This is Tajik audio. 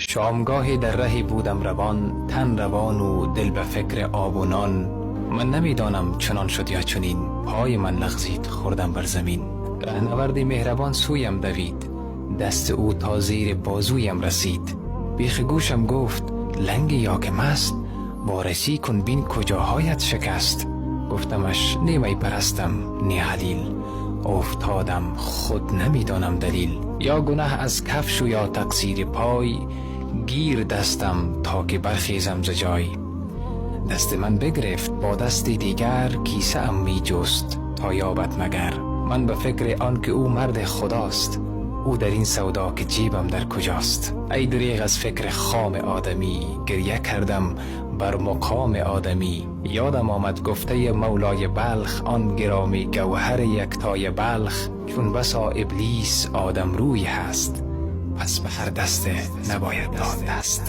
Шомгоҳе дар раҳе будам равон, тан равону дил ба фикри обу нон. Ман намедонам чунон шуд ё чунин, пои ман лағзид, хӯрдам бар замин. Раҳнаварди меҳрабон сӯям давид, дасти ӯ то зери бозуям расид. Бехи гӯшам гуфт: ланг ё ки маст, борасӣ кун, бин куҷоҳоят шикаст. Гуфтамаш: не майпарастам, не ҳалил, уфтодам, худ намедонам далел. Ё гунаҳ аз кафшу ё тақсири пой, гир дастам то ки бархезам зи ҷой. Дасти ман бигирифт бо дасти дигар, кисаам меҷуст то ёбад магар. Ман ба фикри он ки ӯ марди худост, ӯ дар ин савдо ки ҷайбам дар куҷост. Эй дареғ аз фикри хоми одамӣ, гиря кардам бар мақоми одамӣ. Ёдам омад гуфтаи мавлои Балх, он гиромӣ гавҳари яктои Балх: чун басо иблис одамрӯй ҳаст, пас ба ҳар дасте набояд дод даст.